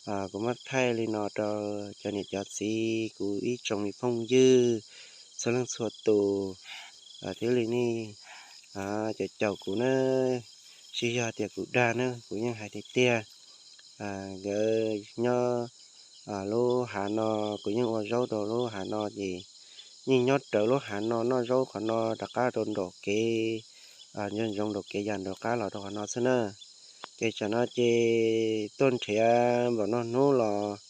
Kuv muab thaij li no rau cov niam cov txiv, kuv ib tsoom me phooj ywg txhua leej txhua tus, thiab li nej cov caum kuv na, tsis yog tias kuv dag na, kuv yeej hais tiag tiag. Nkawd nyob lub hav no, kuv yeej ua zaub rau lub hav no ces yeej nyob rawv lub hav no noj zaub qhov no rov qab rau nraum kev, ntsoov nraum kev yam nraum qab los rau qhov no xwb na. Ces tsam no ces tuaj nrhiav npaum no hnub los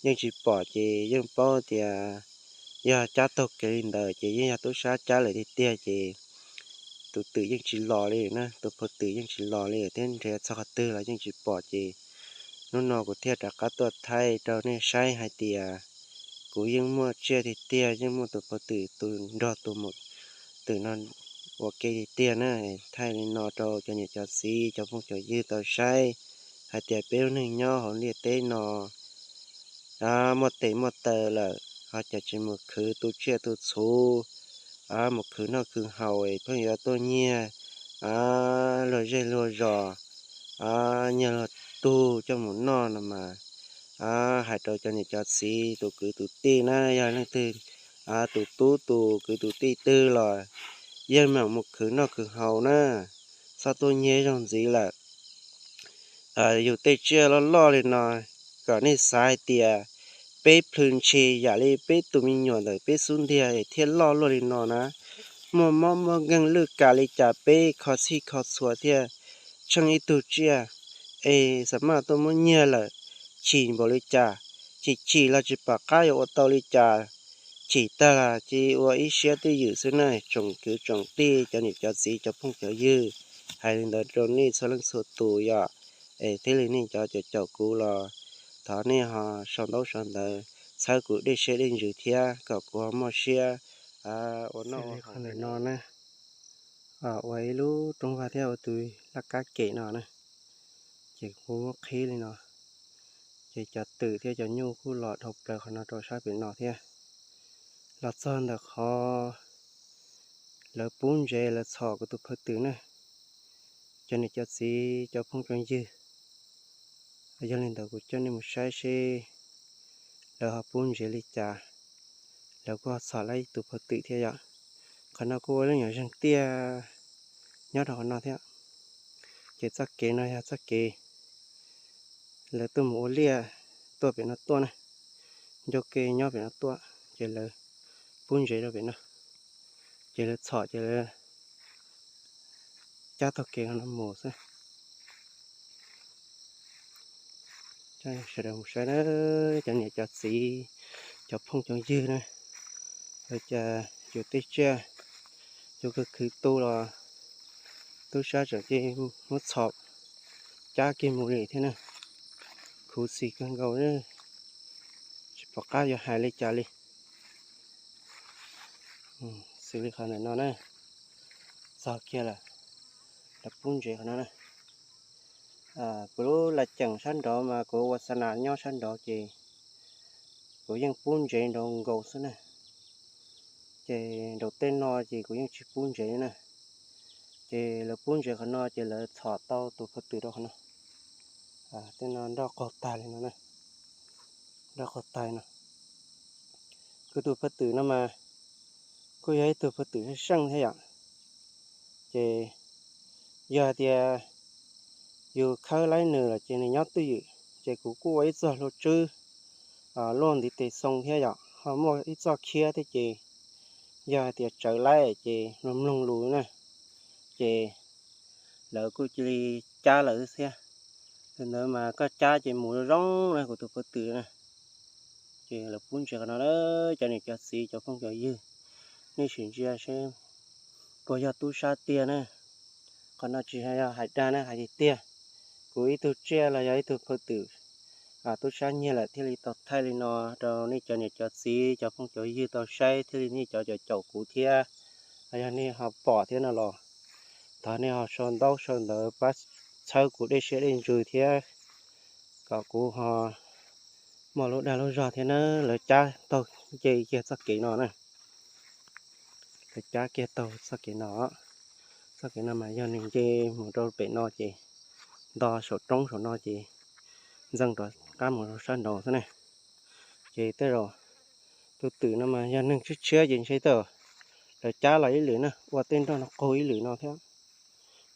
yeej tsis pom, ces yeej paub tias yog cab taug kev li ntawd ces yeej yog tub sab cab lawm tiag tiag ces tus twm yeej tsis los li na, tus phau twm yeej tsis los li thiab, nrhiav txog qhov twg los yeej tsis pom ces hnub no kuv thiaj rov qab tuaj thaij rau nej saib hais tias kuv yeej muaj tsiaj tiag tiag, yeej muaj tus phau twm tus nrog tus maum twm no ua ke tiag tiag na. Thaij li no rau cov niam cov txiv cov phooj cov ywg tau saib hais tias peb lub neej nyob hauv ntiaj teb no muaj tes muaj taw lawm ho cas tsis mus khwv tu tsiaj tu txhuv, mus khwv noj khwv haus pheej yuav tuaj nyiag luag zej luag zos, nyiag luag tug coj mus noj no mas, hais rau cov niam cov txiv tus kwv tus tij na, yog leej twg tus tub tus kwv tus tij twg los yeej meem mus khwv noj khwv haus na, txhob tuaj nyiag zaug ntxiv lawm. Yus tej tsiaj loj loj li no, kom nej xav hais tias peb plhws ntshis yam li peb tus me nyuam ntawm peb xub ntiag es thiaj loj luaj li no na. Muaj mob muaj nkeeg lwj kas li cas peb kho txhij kho txhua thiaj tsheej ib tug tsiaj, es xa maj tuaj muab nyiag lawm, chim npaum li cas, chim chim los tsis pom qab yuav ua tau li cas, chim tag los cia ua ib siab twj ywm xwb na. Tsoom kwv tsoom tij cov niam cov txiv cov phooj cov ywg, hais li ntawd rau nej txhua leej txhua tus yom, es thiaj li nej cov caum kuv los thov nej ho sau ntaub sau ntawv txhawb kuv dej siab dej ntsws thiab kom kuv ho muaj siab ua noj ua haus no na. Ua ib lub roob vag thiab ua tus laj kab kem no na, ces kuv muab qhib li no, ces cov twm thiab cov nyuj kuj los dhau plaws qhov no rau sab pem no thiab. Los txog ntawm qhov lawv pub ntsev lawv txhom kuv tus phawj twm na, cov niam cov txiv cov phooj cov ywg, yog li ntawd kuv coj nej mus saib seb lawv ho pub ntsev li cas, lawv kuj ho txhom lawv tus phawj twm thiab yom. Qhov no kuj ua lub nyuam zeeg tiaj nyob rau qhov no thiab, ces txoj kev no yog txoj kev lawv tuaj mus ua liaj tuaj pem no tuaj na, ncauj ke nyob pem no tuaj, ces lawv pub ntsev rau pem no, ces lawv txhom ces lawv cab taug kev no mus xwb. Sawv daws mus saib na, cov niam cov txiv, cov phooj cov ywg na, cas yus tej tsiaj yus khwv khwv tu los tub sab tseem cia muab txhom cab kiag mus li thiab na. Khuv xim kawg nkaus, tsis pom qab yuav hais li cas li. Xws li qhov ntawm no na, txog kiag lawm, lawv pub ntsev qhov no na. Kuv lub laj ceem sab nraud mas kuv ua xa nas nyob sab nraud ces kuv yeej pub ntsev nraud nkaus xwb na. Ces nraum tej no ces kuv yeej tsis pub ntsev na. Ces lawv pub ntsev qhov no ces lawv txhom tau tus phawj twm rau qhov no. Tej no nroj qaug tag li no na, nroj qaug tag no. Kuv tus phawj twm no mas kuj yog ib tug phawj twm seej seej thiab yom. Ces yog hais tias yus khawb laib nws los ces nws nyob twj ywm, ces kuv kuj ua ib txoj hlua tswb luaj ntiv tes xoo thiab yom, ho muaj ib txoj khiab thiab ces yog hais tias tsawv laib ces mloog mloog lus na, ces lawv kuj cia li cab lawm thiab. Tus ntawd mas koj cab ces mus zoo zoo na kuv tus phawj twm na. Ces lawv pub ntsev qhov no na, cov niam cov txiv cov phooj cov ywg, nej sim ntsia seb puas yog tub sab tiag na. Qhov no tsis yog hais dag na, hais tiag tiag. Kuv ib tug tsiaj los yog ib tug phawj twm tub sab nyiag lawm thiaj li tau thaij li no rau nej cov niam cov txiv cov phooj cov ywg tau saib thiab li nej cov caum kuv thiab. Yog nej ho pom thiab no los thov nej ho sau ntaub sau ntawv pab txhawb kuv dej siab dej ntsws thiab kom kuv ho muaj lub dag lub zog thiab na. Lawv cab taug nce kiag txoj kev no na, lawv cab kiag taug txoj kev no. Txoj kev no mas yog nws nce mus rau pem no ces nto saum roob saum no ces ntxeev rov qab mus rau sab nraud xwb ne. Ces tej zaum tus twm no mas yog neeg tshiab tshiab ces ntshe tej zaum lawv cab los ib lwm na, ua tej nroj no qaug ib lwm no thiab.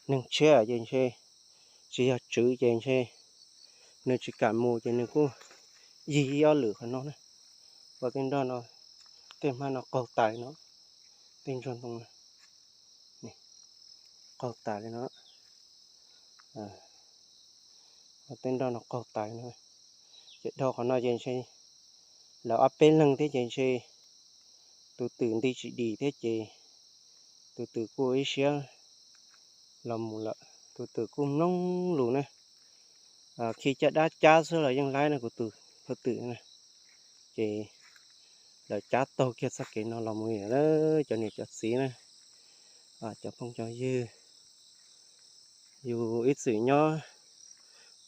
Neeg tshiab ces ntshe tsis yog tswv ces ntshe nws tsis kam mus ces nws kuj yig ib ob lwm qhov no na. Ua tej nroj no, tej hmab no qaug tas li no, tej ntsuag ntoo no qaug tas li no, tej nroj no qaug tas li no. Ces dhau qhov no ces ntshe lawv ob peb leeg thiab ces ntshe tus twm nti tsis dim thiab ces tus twm kuj ib siab los mus lawm, tus twm kuj mloog lus na. Khi caj dab cab xwb los yeej laib no kuv tus phaw twm na. Ces lawv cab taug kiag txoj kev no los mus lawm cov niam cov txiv na, cov phooj cov ywg. Yus ib txwm nyob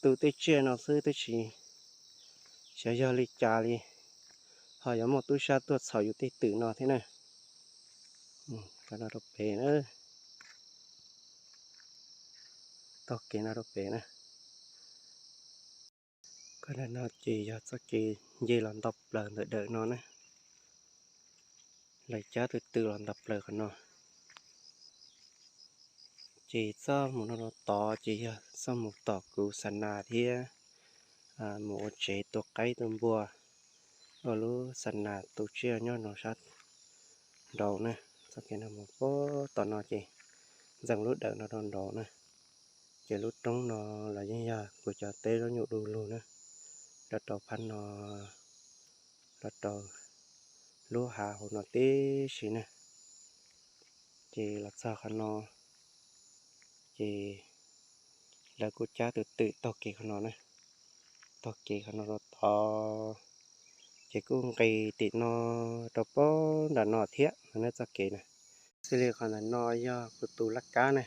tu tej tsiaj no xwb twb tsis xyov yog li cas li, ho yuav muaj tub sab tuaj txhom yus tej twm no thiab na. Rau pem na, taug kev no rau pem na. Qhov no ces yog txoj kev nce los nto plaws ntawm dawm no na. Lawv cab tus twm los nto plaws qhov no. Ces txoj mus no rau tod ces yog txoj mus tom kuv xa nas thiab mus ua tsev tua qaib tua npua, ua lub xa nas tu tsiaj nyob rau sab nraud na. Txoj kev no mus puag tom no ces ntxeev lub dawm no rau nraud na. Ces lub roob no los yeej yog kuv cov teb zaub nyuj du lug na, los rau phab no, los rau lub hav hauv no tib si na. Ces los txog qhov no, ces lawv kuj cab tus twm taug kev qhov no na, taug kev qhov no rau tod, ces kuj nqis tim no rau puag nram no thiab no ne txoj kev na. Xws li qhov ntawm no yog kuv tus laj kab na,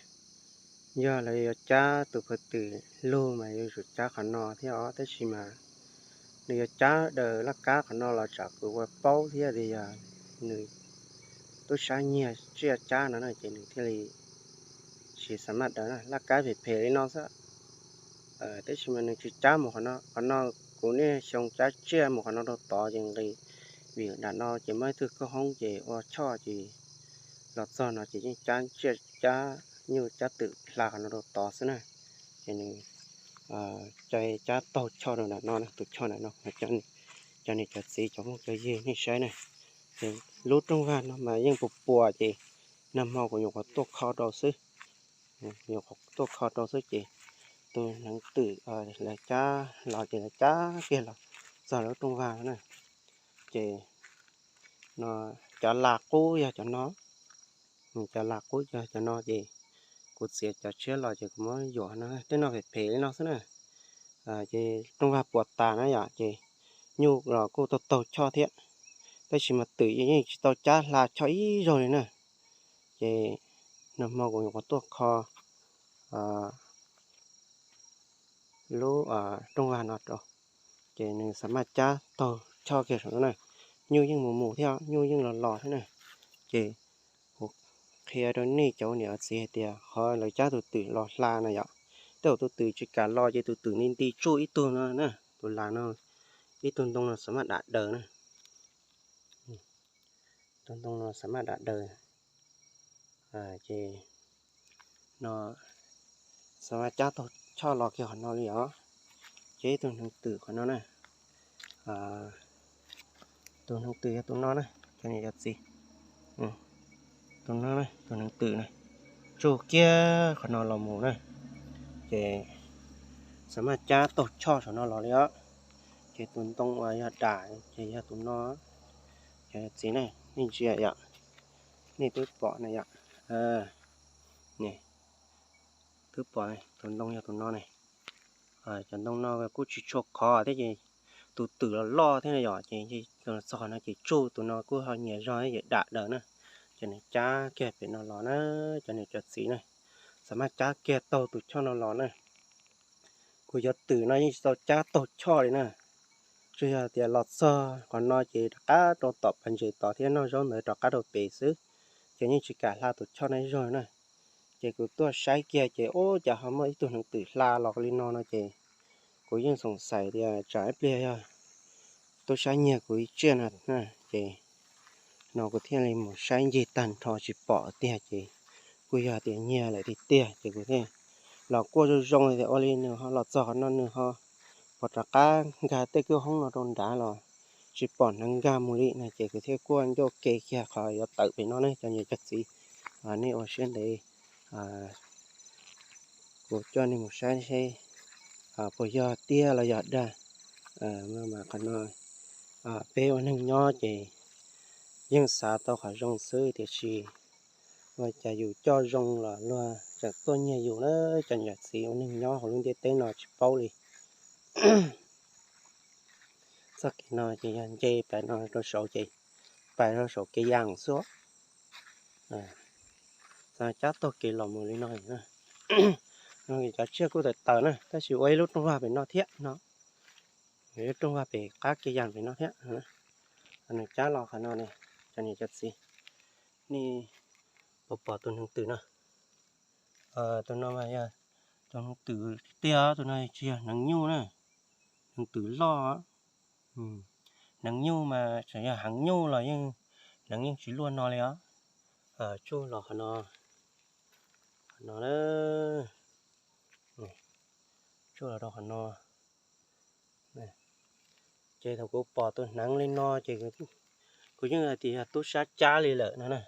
yog lawv yuav cab tus phaw twm lug mas yuav tsum cab qhov no thiab os, tab sis mas nws yuav cab daws laj kab qhov no los tsam kuv ua paub thiab tias yog nws tub sab nyiag tsiaj cab no na ces nws thiaj li tsis xa maj daws na. Laj kab phem phem li no xwb, tab sis mas nws tsis cab mus qhov no. Qhov no kuv niaj xyoo cab tsiaj mus qhov no rau tod ces nqis, vim nram no ces muaj ib tug koob hoob ces ua choj ces los txog no ces yeej cab tsiaj cab nyuj cab twm hla qhov no rau tod xwb na. Ces nws cab taug choj rau nram no, tus choj nram no, cov niam cov txiv cov phooj cov ywg nej saib na. Ces lub rooj vag no mas yeej puas puas ces nag hmo kuv nyuam qhuav tuaj kho rau xwb, nyuam qhuav tuaj kho rau xwb ces tus hneev twm lawv cab los ces lawv cab kiag los txog lub rooj vag no na. Ces no, cov las qub yog cov no, cov las qub yog cov no ces kuv txiav cov tshiab los ces kuv muab yuam no, tej no phem phem li no xwb na. Ces rooj vag puas tas na yom, ces nyuj los kuj taug taug choj thiab, tab sis mas twm yeej tsis tau cab hla choj ib zaug li na. Ces nag hmo kuv nyuam qhuav tuaj kho lub rooj vag no rau, ces nws xa maj cab taug choj kiag saum no na. Nyuj yeej mus mus thiab, nyuj yeej los los thiab na. Ces kuv qhia rau nej cov niam txiv hais tias qhov lawv cab tus twm los hla na yom, tej zaum tus twm tsis kam los ces tus twm nti nti tsuj ib tug no na, tus las no, ib tug ntoo no xa maj dam daws na. Tus ntoo no xa maj dam daws, ces no xa maj cab taug choj los kiag qhov no li os. Ces ib tug hneev twm qhov no na, tus hneev twm yog tus no na, cov niam cov txiv, tus no, tus hneev twm na, tsuj kiag qhov no los mus na, ces xa maj cab taug choj saum no los li os. Ces tus ntoo uas yog dam ces yog tus no, cov niam txiv ne, nej ntsia yom, nej twb pom na yom, twb pom tus ntoo yog tus no ne. Cov ntoo no kuj tsis tshua khov thiab ces tus twm los loj thiab na yom, ces txog no ces tsuj, tus no kuj ho nyias zog ces dam daws na. Ces nws cab kiag pem no los na, cov niam cov txiv na, xa maj cab kiag taug tus choj no los na. Kuv cov twm no yeej tsis tau cab taug choj li na, tsuas yog tias los txog qhov no ces rov qab rau tom pas ntses tod thiab noj zaub ntawd rov qab rau pem xwb, ces yeej tsis kam hla tus choj no ib zaug na. Ces kuv tuaj saib kiag ces ub, cas ho muaj ib tug hneev twm hla los li no no ces Kuv yeej xoom xaiv tias tsam ib pliag yog tub sab nyiag kuv ib tsiaj no na, ces no kuv thiaj li mus saib ncig tag nrho tsis pom tiag ces kuj yog tias nyiag lawm tiag tiag ces kuv thiaj los kuaj zoo zoo tias ua li nws ho los txog qhov no nws ho puas rov qab nkag tej kwj hoob no rau nrad los tsis pom hneev nkag mus li no ces kuv thiaj kuaj ncauj ke kiag qhov yuav tawm pem no ne cov niam cov txiv, nej ua siab ntev, kuv coj nej mus saib seb puas yog tiag los yog dag. Mas qhov no peb ua neeg nyob ces yeej xav tau qhov zoo xwb tiam sis ua cas yus coj zoo los luag tseem tuaj nyiag yus na. Cov niam cov txiv ua neeg nyob hauv lub ntiaj teb no tsis paub li. Txoj kev no ces yog nce pais no rau saud ces pais rau saum kev yas xwb. Cab taug kev los mus li no na. No cov tsiaj kuj tawm tawm na tab sis ua ib lub rooj vag pem no thiab no, ib lub rooj vag pem qab kev yas pem no thiab. Nws cab los qhov no ne, cov niam cov txiv, nej puas pom tus hneev twm no? Tus no mas yog tus hneev twm tiag, tus no tsis yog hneev nyuj na, hneev twm loj. Hneev nyuj mas tseem yog heev nyuj los yeej, hneev yeej tsis luaj no li os. Tsuj los qhov no, qhov no, tsuj los rau qhov no. Ces thaum kuv pom tus hneev li no ces kuv yeej hais tias yog tub sab cab li lawm no na.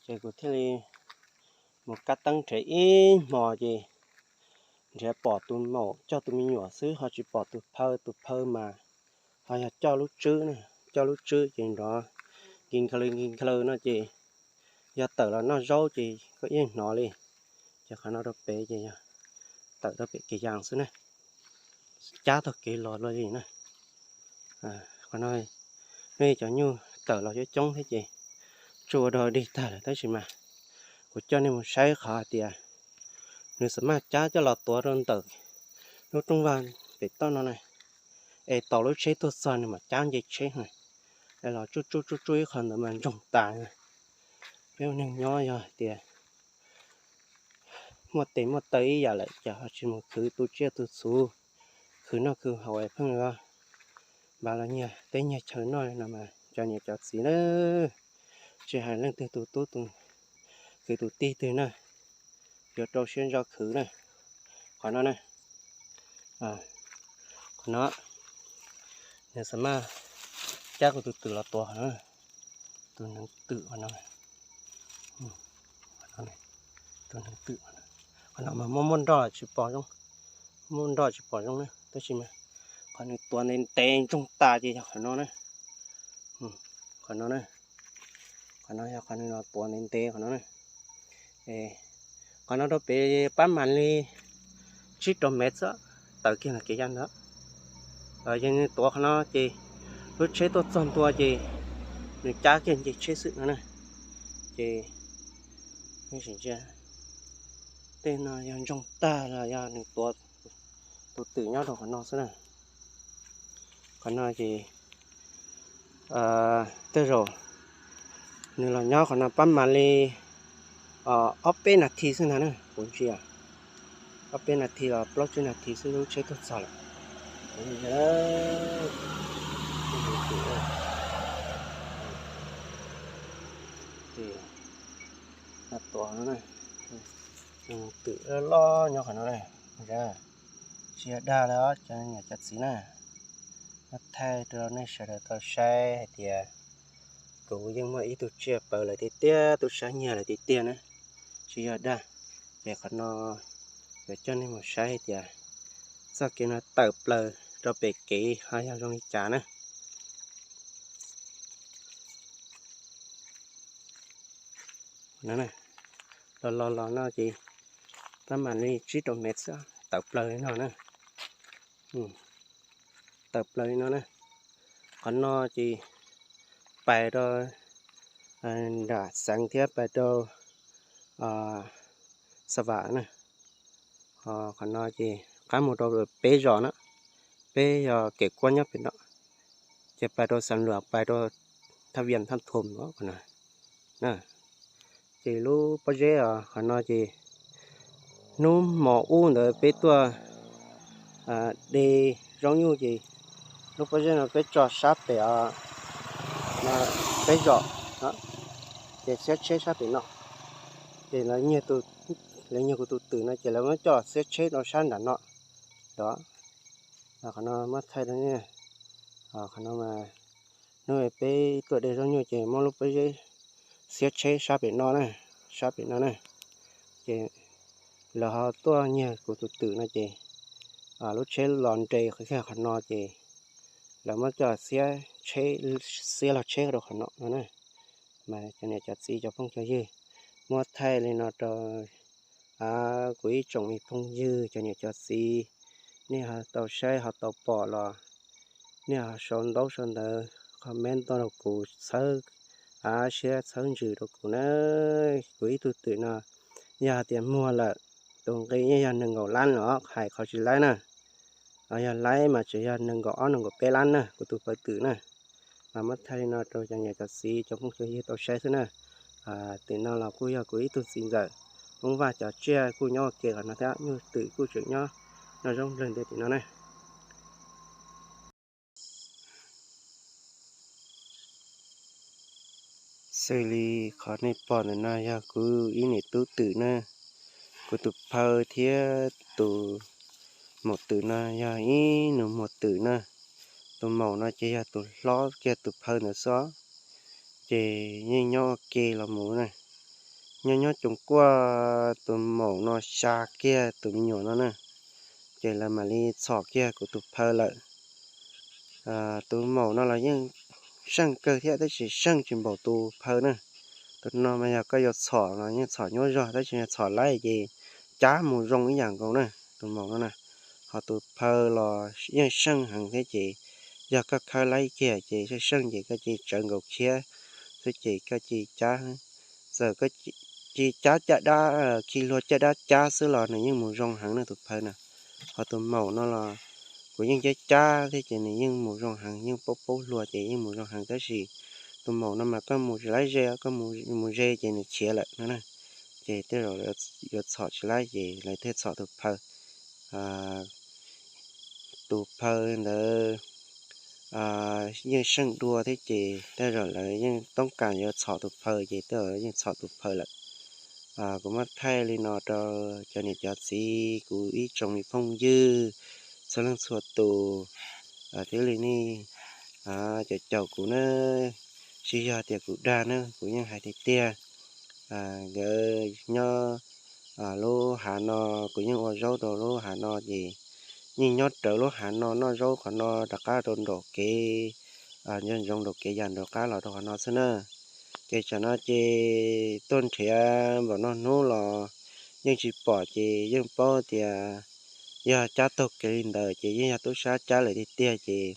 Ces kuv thiaj li mus kab teeb nrhiav ib hmo ces nrhiav pom tus maum coj tus me nyuam xwb ho tsis pom tus phaw, tus phaw mas ho yog coj lub tswb, coj lub tswb ces nrov nkis nkhaws nkis nkhaws no ces yog tawm los noj zaub ces koj yeej hnov li. Ces qhov no rau pem ces yog tawm rau pem kev yas xwb na, cab taug kev los luaj li na. Qhov no nej cov nyuj tawm los coob coob thiab ces tsuj ua dog dig tag lawm tab sis mas kuv coj nej mus saib qhov hais tias nws xam maj cab coj los tuav rau ntawm lub rooj vag pem toj no na, es tos lub tsheb tuaj txog nws mam cab nce tsheb na, es los tsuj tsuj tsuj tsuj ib qho ntawd mas ntsoog tas. Peb ua neeg nyob yog hais tias muaj tes muaj taw ib yam lawm ces ho tsis mus khwv tu tsiaj tu txhuv, khwv noj khwv haus es pheej yuav npaj los nyiag teb nyiag chaw noj no mas cov niam cov txiv na, tsis hais leej twg tus tub tus kwv tus tij twg na, yuav rau siab ntso khwv na. Qhov no na, qhov no nws xam maj cab kuv tus twm los tuav qhov no, tus hneev twm qhov no, tus hneev twm qhov no mas muaj muaj nroj tsis pom zoo, muaj nroj tsis pom zoo na tab sis mas qhov nws tuav ntev ntev ntsoog tas ces yog qhov no na. Qhov no na, qhov no yog qhov nws los tuav ntev ntev qhov no na. Qhov no rau pem pab mam li tsib rau mev xwb, tawm kiag ntawm kev yas ntawd. Yog nws tuav qhov no ces lub tsheb tuaj txog ntua ces nws cab kiag nce tsheb xwb no na. Ces ntsia, tej no yog ntsoog tag los yog nws tuav tus twm nyob rau qhov no xwb na. Qhov no ces tej zaum nws los nyob qhov no pab mam li ob peb nas this xwb ntag na, kuv ntsia ob peb nas this los plaub tsib nas this xwb lub tsheb tuaj txog lawm. Twm loj loj nyob qhov no na, tsis yog dag li os cov niam cov txiv na. Muab thaij rau nej sawv daws tau saib hais tias kuv yeej muaj ib tug tsiaj pawv lawm tiag tiag, tub sab nyiag lawm tiag tiag na, tsis yog dag. Ces qhov no yuav coj nej mus saib hais tias txoj kev no tawm plaws rau pem kev ho yog zoo li cas na. Los los los no ces pab mam li tsib rau mev xwb tawm plaws li no na. Tawm plaws li no na. Qhov no ces pais rau nram xeev thiab pais rau Xa Vam na. Qhov no ces qab mus rau peb zos na, peb yog kev kuab nyob pem no, ces pais rau Xam Luam pais rau Thaj Vias Thaj Thom no. Ces lub pob zeb os qhov no ces Hnub hmo ub ntawd peb tuaj de zaub nyuj ces lub pob zeb no peb tso sab pem os, peb zom, ces xiab tsheb sab pem no. Ces lawv nyiag kuv tus twm no ces lawv muab coj xiab tsheb rau sab nram no. Qhov no muab thaij rau nej. Qhov no hnub peb tuaj de zaub nyuj ces muab lub pob zeb xiab tsheb sab pem no na, sab pem no na. Ces lawv ho tuaj nyiag kuv tus twm no ces lub tsheb los nres kiag qhov no ces lawv muab coj xiab tsheb, xiab los tsheb rau qhov no no na. Mas cov niam cov txiv cov phooj cov ywg, muab thaij li no rau kuv ib tsoom me phooj ywg cov niam cov txiv, nej ho tau saib ho tau pom los nej ho sau ntaub sau ntawv comment tuaj rau kuv txhawb siab txhawb ntsws rau kuv na. Kuv ib tug twm no yog hais tias muag lawm, tus nqi yeej yog nees nkaum lab los hais qhov tsis laib na. Yog laib mas tseem yog nees nkaum ob nees nkaum peb lab na, kuv tus pawv twm na. Mas muab thaij li no rau cov niam cov txiv cov phooj cov ywg tau saib xwb na. Tim no los kuj yog kuv ib tug txiv ntxawm, Hmoob Vaj cov tsiaj kuj nyob ua ke qhov no thiab, nyuj twm kuj tseem nyob noj zaub nplawg nte tim no na. Xws li qhov nej pom ntawm no yog kuv ib niam tub twm na. Kuv tus phaw thiab tus maum twm no yog ib nus muag twm na. Tus maum no ces yog tus hlob kiag tus phaw ntawd xwb, ces yeej nyob ua ke los mus na. Nyob nyob coos kuaj tus maum no xya kiag tus me nyuam no na, ces lawv mam li txhom kiag kuv tus phaw lawm. Tus maum no los yeej seej kawg thiab tab sis seej tsis npaum tus phaw na. Tus no mas yog koj yuav txhom los yeej txhom nyuaj zog tab sis yog txhom laib ces cab mus zoo ib yam nkaus na, tus maum no na. Ho tus phaw los yeej seej heev thiab ces yog koj khawb laib kiag ces seej seej ces koj cia tsawv nkaus khiab xwb ces koj cia cab. Txawm koj cia cab caj dab, khi hlua caj dab cab xwb los nws yeej mus zoo heev na tus phaw na. Ho tus maum no los kuv yeej cab cab thiab ces nws yeej mus zoo heev, yeej paub paub hlua ces yeej mus zoo heev tab sis tus maum no mas koj mus tsis laib ze, koj mus ze ces nws khiav lawm no na. Ces tej zaum yuav txhom tsis laib ces lawv thiaj txhom tus phaw. Tus phaw ntawd yeej seej dua thiab ces tej zaum lawv yeej toob kas yuav txhom tus phaw ces tej zaum yeej txhom tus phaw lawm. Kuv muab thaij li no rau cov niam cov txiv kuv ib tsoom me phooj ywg txhua leej txhua tus, thiab li nej cov caum kuv na, tsis yog tias kuv dag na, kuv yeej hais tiag tiag. Nkawd nyob lub hav no, kuv yeej ua zaub rau lub hav no ces yeej nyob rawv lub hav no noj zaub qhov no rov qab rau nraum kev, ntsoov nraum kev yam nraum qab los rau qhov no xwb na. Ces tsam no ces tuaj nrhiav npaum no hnub los yeej tsis pom ces yeej paub tias yog cab taug kev li ntawd ces yeej yog tub sab cab lawm tiag tiag ces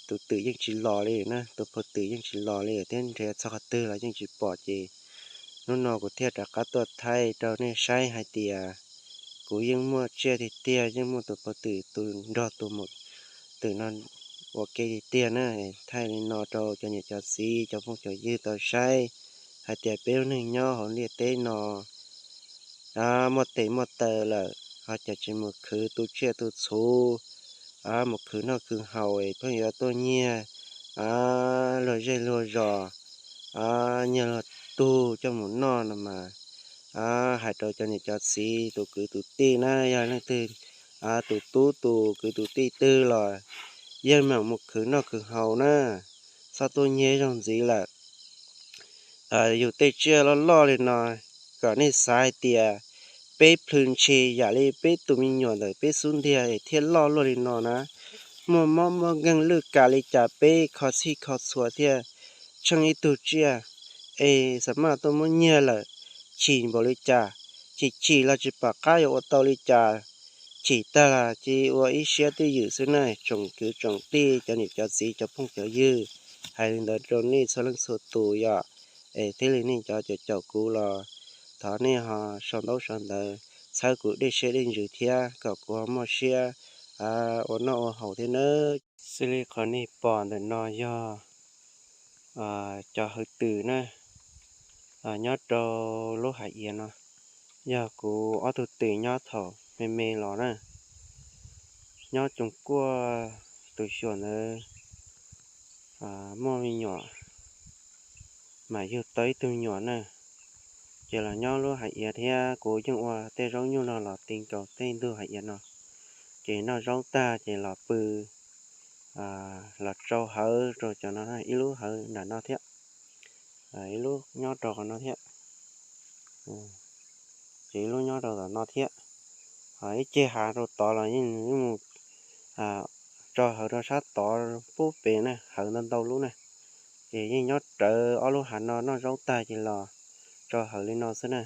tus twm yeej tsis los li na, tus phaw twm yeej tsis los li thiab nrhiav txog qhov twg los yeej tsis pom ces hnub no kuv thiaj rov qab tuaj thaij rau nej saib hais tias kuv yeej muaj tsiaj tiag tiag, yeej muaj tus phaw twm tus nrog tus maum twm no ua ke tiag tiag na. Thaij li no rau cov niam cov txiv cov phooj cov ywg tau saib hais tias peb lub neej nyob hauv ntiaj teb no muaj tes muaj taw lawm ho cas tsis mus khwv tu tsiaj tu txhuv, mus khwv noj khwv haus pheej yuav tuaj nyiag luag zej luag zos, nyiag luag tug coj mus noj no mas, hais rau cov niam cov txiv tus kwv tus tij na, yog leej twg tus tub tus kwv tus tij twg los yeej meem mus khwv noj khwv haus na, txhob tuaj nyiag zaug ntxiv lawm. Yus tej tsiaj loj loj li no, kom nej xav hais tias peb plhws ntshe yam li peb tus me nyuam ntawm peb xub ntiag es thiaj loj luaj li no na. Muaj mob muaj nkeeg lwj kas li cas peb kho txhij kho txhua thiaj tsheej ib tug tsiaj, es xa maj tuaj muab nyiag lawm, chim npaum li cas, chim chim los tsis pom qab yuav ua tau li cas, chim tag los cia ua ib siab twj ywm xwb na tsoom kwv tsoom tij cov niam cov txiv cov phooj cov ywg. Hais li ntawd rau nej txhua leej txhua tus yom, es thiaj li nej cov caum caum kuv los thov nej ho sau ntaub sau ntawv txhawb kuv dej siab dej ntsws thiab kom kuv ho muaj siab ua noj ua haus thiab nawb. Xws li qhov nej pom ntawm no yog cov hawv twm na, nyob rau lub hav iav no. Yog kuv ob tug twm nyob thaum me me los na, nyob Coom Kuaj tus xyuas ntawd muaj me nyuam, mas yug tau ib tug nyuam na. Ces los nyob lub hais iav thiab kuv yeej ua tej zaub nyuj no los ti nkaus tej ntug hais iav no. Ces noj zaub tag ces los pw, los tsau hawv rau cov no, ib lub hawv nram no thiab, ib lub nyob rau qhov no thiab, ces ib lub nyob rau tom no thiab. Ho ib ceg hav rau tod los yeej mus tsau hawv rau sab tod pub pem na, hawv ntau ntau lub na. Ces yeej nyob rawv ob lub hav no noj zaub tag ces los tsau hawv li no xwb na.